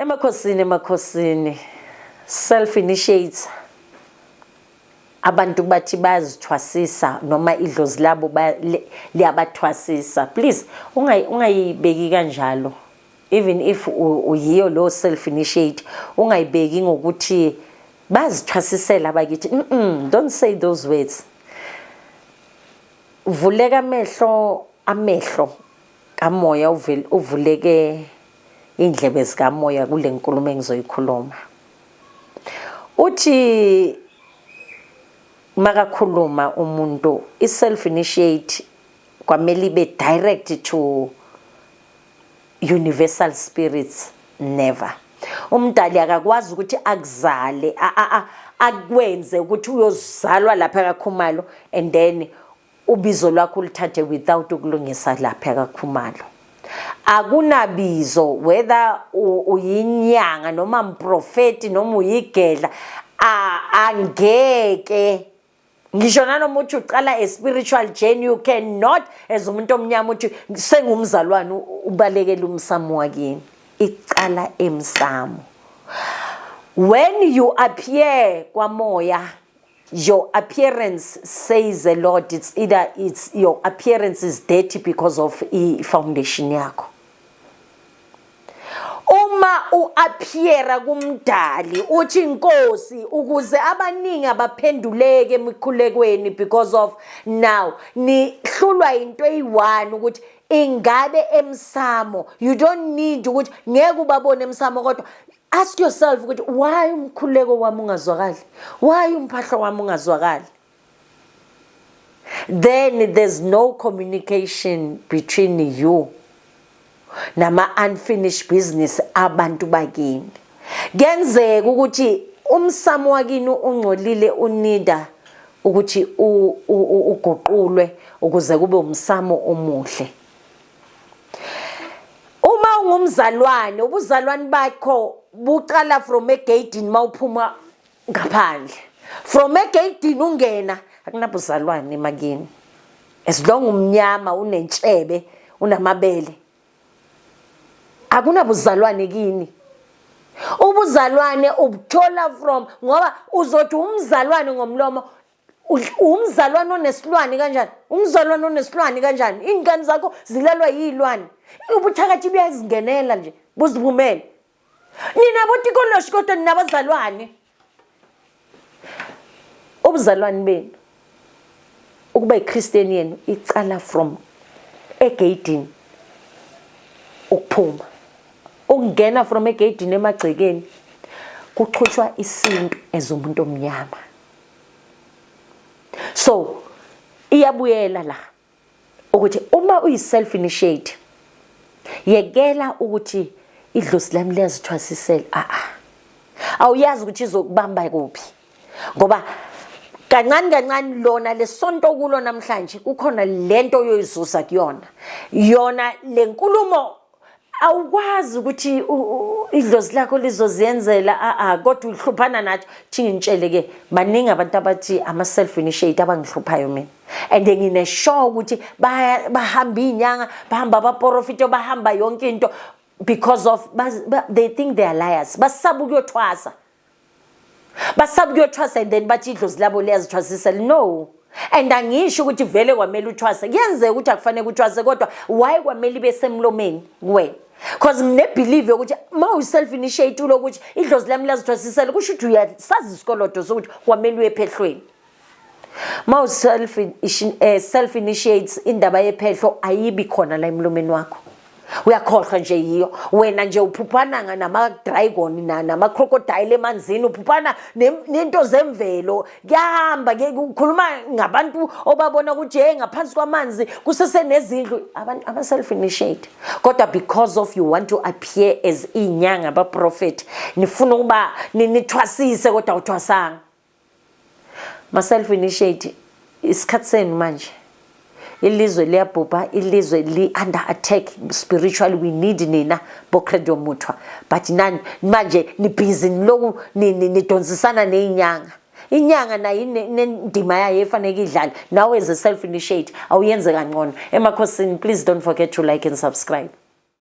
Emakhosini, emakhosini, self initiates, abantu bathi bayazithwasisa noma idlozi labo liyabathwasisa. Please ungayibeki kanjalo. Even if uyiyo lo self initiate, ungayibeki ngokuthi bazithwasisela abakithi. Don't say those words. Vuleka amehlo, amehlo kamoya uvuleke indlebe zikamoya kule nkulumo engizoyikhuluma. Uthi makakhuluma umuntu, i-self initiate kwamele ibe direct to universal spirits. Never. Umdali akakwazi ukuthi akuzale, akwenze ukuthi uyozalwa lapha kaKhumalo and then ubizo lwakho ulithathe without ukulungisa lapha kaKhumalo. Akunabizo, whether uyinyanga noma mprofeti noma uyigedla, angeke ngisho nanoma uthi uqala a spiritual journey, you cannot as umuntu omnyama uthi sengumzalwane ubalekele umsamo wakini. Icala emsamo. When you appear kwamoya, your appearance says a lot. It's either it's your appearance is dirty because of i-foundation yakho. Uma u-appeara kumdali uthi inkosi, ukuze abaningi abaphenduleke emikhulekweni, because of now nihlulwa into eyi-one ukuthi ingabe emsamo. You don't need ukuthi ngeke ubabone emsamo, kodwa ask yourself ukuthi why umkhuleko wami ungazwakali, why umphahlo wami ungazwakali. Then there's no communication between you nama unfinished business abantu bakini. Kuyenzeka ukuthi umsamo wakini ungcolile, unida ukuthi uguqulwe ukuze kube umsamo omuhle. Uma ungumzalwane, ubuzalwane bakho buqala from egeyidini. Mawuphuma ngaphandle from egeyidini ungena, akunabuzalwane emakini. As long umnyama, unentshebe, unamabele, akunabuzalwane kini. Ubuzalwane ubuthola from, ngoba uzothi umzalwane ngomlomo, umzalwane onesilwane kanjani? Umzalwane onesilwane kanjani? Iy'ngane zakho zilalwa yiy'lwane. Ubuthakathi buyazingenela nje, buzivumele. Nina botikoloshi, kodwa ninabazalwane. Ubuzalwane benu, ukuba iChristian yenu icala from egeyidini, ukuphuma, ukungena from egeyidini emagcekeni, kuchutshwa isintu ezomuntu omnyama. So iyabuyela la ukuthi uma uyi-self initiate, yekela ukuthi idlozi lami liyazithwasisela. A a, awuyazi ukuthi izokubamba kuphi, ngoba kancane kancane lona lesonto kulo namhlanje kukhona lento oyoyizuza kuyona yona le nkulumo. Awukwazi ukuthi idlozi lakho lizoziyenzela, a a, kodwa uhluphana nathi. Thi ngintshele ke, baningi abantu abathi ama self initiate abangihluphayo mina, and ngine-sure ukuthi bahamba iy'nyanga, bahamba abaprofito, bahamba yonke into, because of they think they are liars. Basaba ukuyothwasa, basaba ukuyothwasa, and then bathi idlozi labo liyazithwasisela. No, and angisho ukuthi vele kwamele uthwase. Kuyenzeka ukuthi akufanele uthwase, kodwa why kwamele ibe semlomeni kuwena? Because ngine-believe yokuthi uma uyi-self initiate ulokuthi idlozi lami liyazithwasisela, kusho ukuthi uyasazi isikolodo sokuthi kwamele uye ephehlweni. Uma u-self self initiates, indaba yephehlo ayibi khona la emlomeni wakho, uyakhohlwa nje yiyo. Wena nje uphuphana nama-dragon, nama-crocodile emanzini, uphuphana nento zemvelo. Kuyahamba ke ukhuluma ngabantu obabona ukuthi hey, ngaphansi kwamanzi kusesenezindlu. Abantu aba-self initiate, kodwa because of you want to appear as iy'nyanga, abaprofethi, nifuna ukuba nithwasise, kodwa awuthwasanga. Ma-self initiate, isikhathi senu manje. Ilizwe liyabhubha, ilizwe li-under attack spiritually. We need nina boCredo Muthwa, but nani manje nibhizi niloku nidonsisana ney'nyanga. Inyanga nayo inendima yayo efanele idlale. Nawe as a self initiate awuyenze kangcono. Emakhosini, please don't forget to like and subscribe.